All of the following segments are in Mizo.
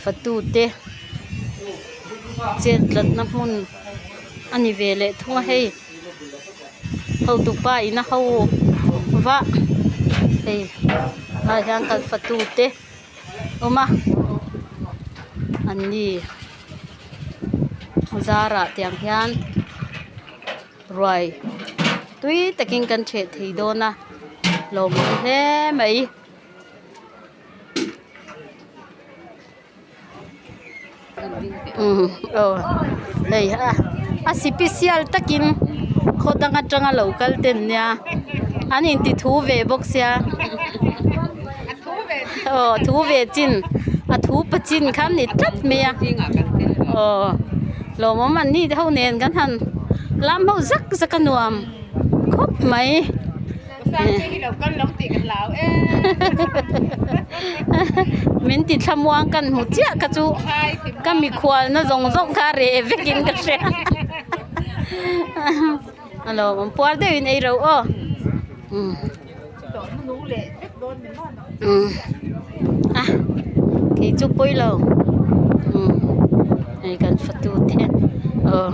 Fatute chet tlatna hmun a ni ve leh thung a hei hotupa in a ho vah hei ah hian kan fatute awm a an ni zarah tiang hian ruai tui takin kan ṭheh thei dawn a lawmawm hle mai. Aw hei a a sipisial takin khaw dang atanga lo kal te an nia an inti thu ve bawk sia aw thu ve chin a thu pa chin kha an ni tlat mai a aw lawmawm an ni ho nen kan han lam ho zak zak a nuam khawp mai. Min ti thlamuang kan hmu chiah kha chu ka mikhual na zawng zawng kha reh vekin ka hria a lawmawm puar deuhin ei ro aw a kei chu pawi lo hei kan fatu te aw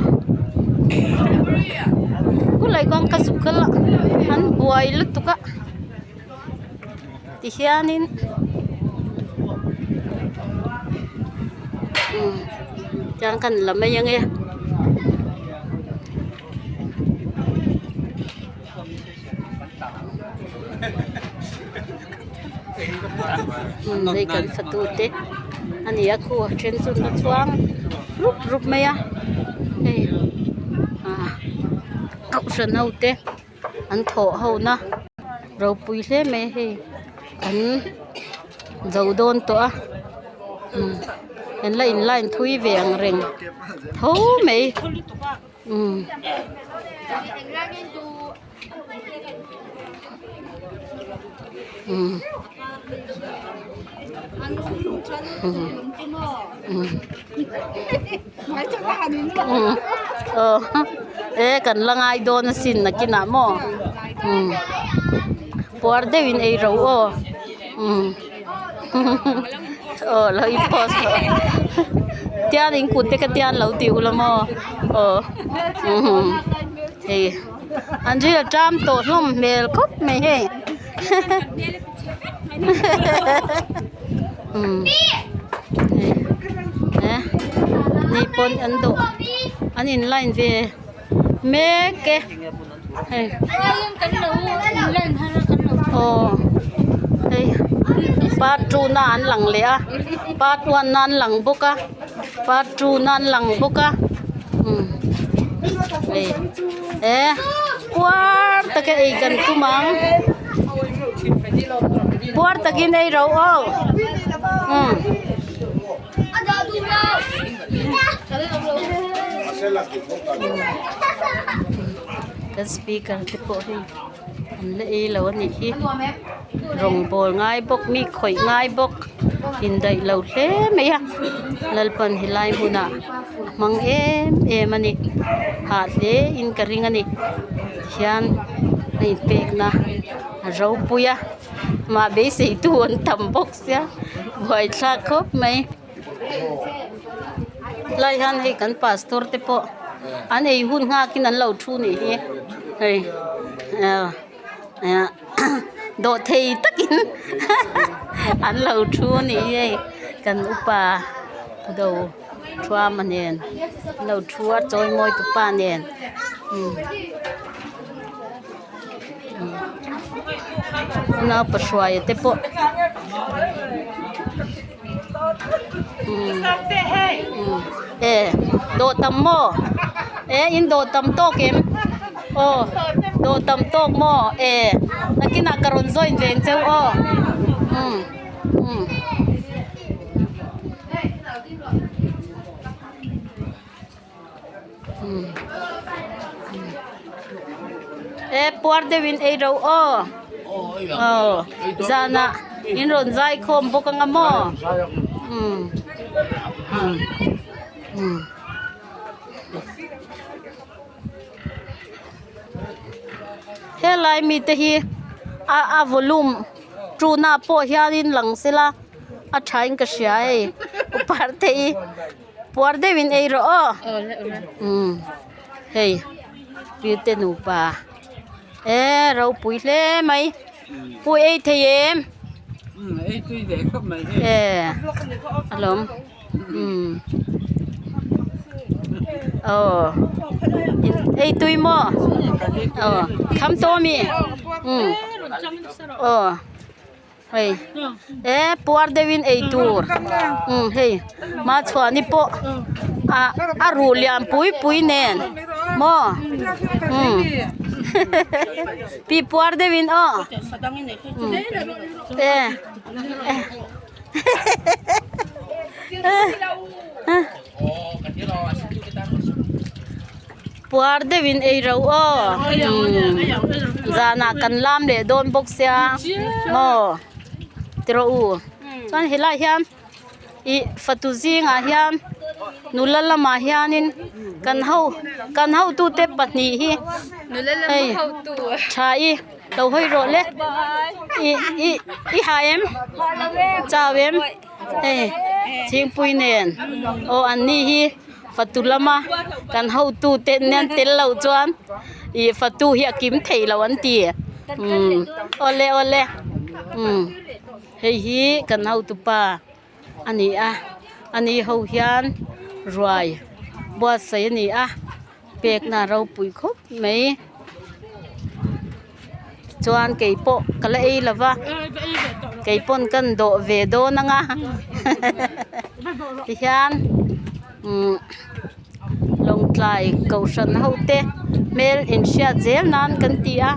khulai kawng ka zuk kal a an buai lutuk a tihianin tiang kan la mai ange. Hei kan fatu te a ni a khu a then chu an la chhuang rup rup mai a hei ah kohhran ho te an thawh ho na ropui hle mai a hei an zo dawn tawh a an la in line thui ve ang reng tho mai. Umm umm umm aw e kan la ngai dawn asin nakinah maw umm puar deuhin ei ro aw umm aw lo in post rawh tian in kut te kha tian lo ti ula maw aw umm hei an zui a ṭam tawh hlawm hmel khawp mai hei umm hei ni pawn an dawh an in line ve mek e hei aw hei part two na an lang leh a part one na an lang bawk a part two na an lang bawk a umm hei e puar taka ei kan tum ang puar takin ei ro aw umm. Kan speaker te pawh hei an la ei lo a nih hi rawngbawl ngai bawk mi khawih ngai bawk indaih lo hle mai a Lalpan helai hmunah a hmang em em a ni hah hle in ka ring a ni tihian a inpekna a ropui a mah beisei tu an tam bawk sia buaithlak khawp mai. Lai hian hei kan pastor te pawh an ei hun nghakin an lo thu nih hi hei ah dawhthei takin an lo thu a nih hi hei kan upa do thuama nen an lo thu a chawimawi tupa nen. Naupa hruaia te pawh e dawh tam maw e in dawh tam tawk em aw dawh tam tawk maw e nakinah ka rawn join ve ang cheu aw umm umm. E puar deuhin ei ro aw aw zanah in rawn zai khawm bawk anga maw umm umm umm. Helai mite hi a a volume tuna pawh hianin lang sela. A tha in ka hria hei u parte i puar deuh in ei rawh aw umm hei pi te nupa e ropui hle mai pu ei thei em e alawm umm aw ei tui maw aw kham tawh ami umm aw. Hei e puar deuhin ei tur umm hei hmachhuani pawh ah a ruh lian pui pui nen maw umm pi puar deuhin aw umm e Puar deuhin ei ro aw umm zanah kan lam leh dawn bawk sia maw ti rawh u chuan helaiah hian ih fatu zingah hian nula lamah hianin kan ho kan hotute pahnih hi hei tha i lo hawi rawh le ih ih i ha em chau em. Hei thingpui nen aw an ni hi fatu lama kan hotu te nen tel loh chuan ih fatu hi a kim thei lo an ti umm awle awle umm hei hi kan hotu pa a ni a a ni ho hian ruai buatsaih a ni a pekna ropui khawp mai. Chuan kei pawh ka la ei lova kei pawn kan dawh ve dawn ang a tihian umm Lawngtlai kohhran ho te hmel inhriat zel nan kan ti a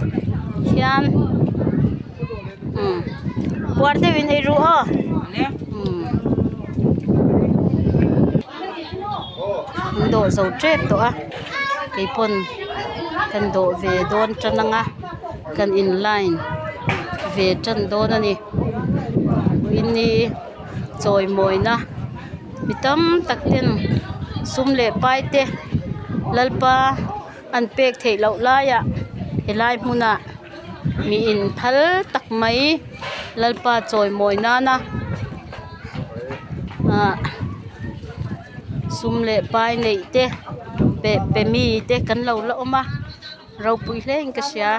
hian umm puar deuhin ei ru aw umm an dawh zo tep tawh a kei pawn. Kan dawh ve dawn tan ang a kan in line ve tan dawn a ni ini chawimawina mi tam tak ten sum leh pai te lalpa an pek theih loh laiah helai hmunah mi in phal tak mai lalpa chawimawi nana ah sum leh pai neih te pe pe mi te kan lo la awm a ropui hle in ka hria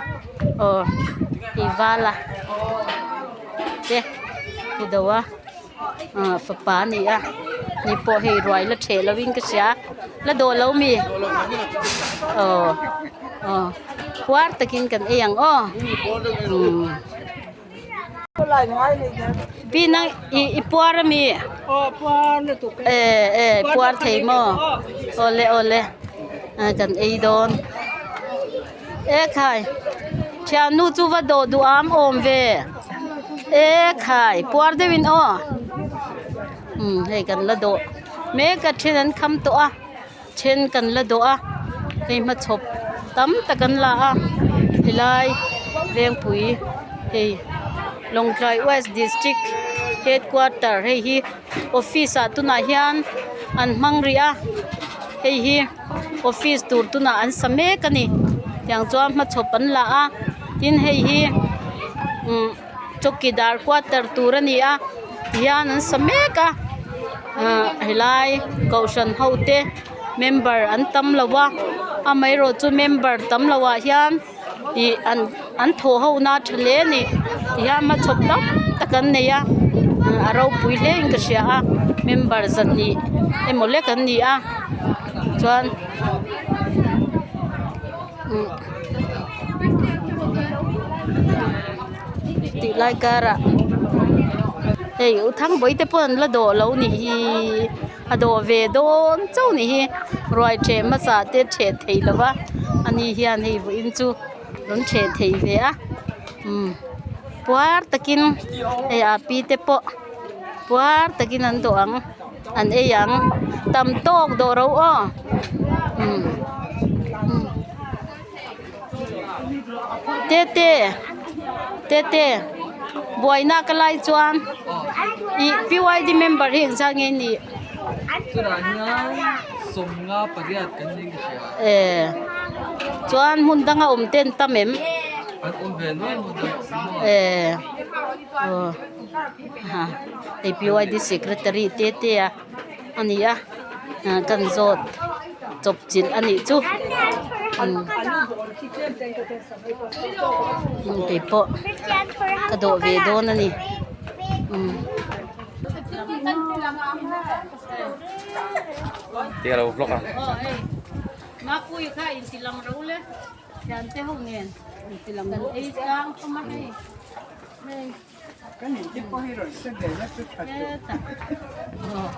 aw tih vala te ti do a ah fapa a ni a ni pawh hei ruai la ṭheh lo in ka hria la dawh lo mi aw aw puar takin kan ei ang aw umm. Pi nang i i puar ami? E e puar thei maw? Awle awle kan ei dawn. E khai thiannu chu va dawh duh am awm ve. E khai puar deuhin aw. Umm hei kan la dawh mek a then an kham tawh a then kan la dawh a hei hmachhawp tam tak an la a helai vengpui hei Lawngtlai West District Headquarter hei hi office ah tunah hian an hmang rih a hei hi office tur tunah an sa mek a ni tiang chuan hmachhawp an la a tin hei hi umm chowkidar quarter tur a ni a tihian an sa mek a ah helai kohhran ho te member an tam lo a amaherawh chu member tam loh ah hian ih an an thawh ho na a tha hle a ni tihian hmachhawp tam tak an nei a a ropui hle in ka hria a member zahnih emaw lek an ni a chuan umm tih lai karah hei u thangbawi te pawh an la dawh lo nih hi a dawh ve dawn chauh nih hi ruai ṭheh hmasa te ṭheh thei lo va ani hian hei vawiin chu rawn ṭheh thei ve a umm puar takin hei a pi te pawh puar takin an dawh ang an ei ang tam tawk dawh ro aw umm umm. Tete tete buaina ka lai chuan ih P_Y_D member hi engzat nge nih eh chuan hmun danga awm te an tam em eh aw. Hei PYD secretary te te a a ni a kan zawt chawp chilh a nih chu kei pawh ka dawh ve dawn a ni. Tia lo vlog a. Mapuii kha inti lang ro le thiante ho nen inti lang kan ei tlang thum a hei hei Kan inti pawh hi rawn se ve na chu tha tur. Hetah aw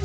aw.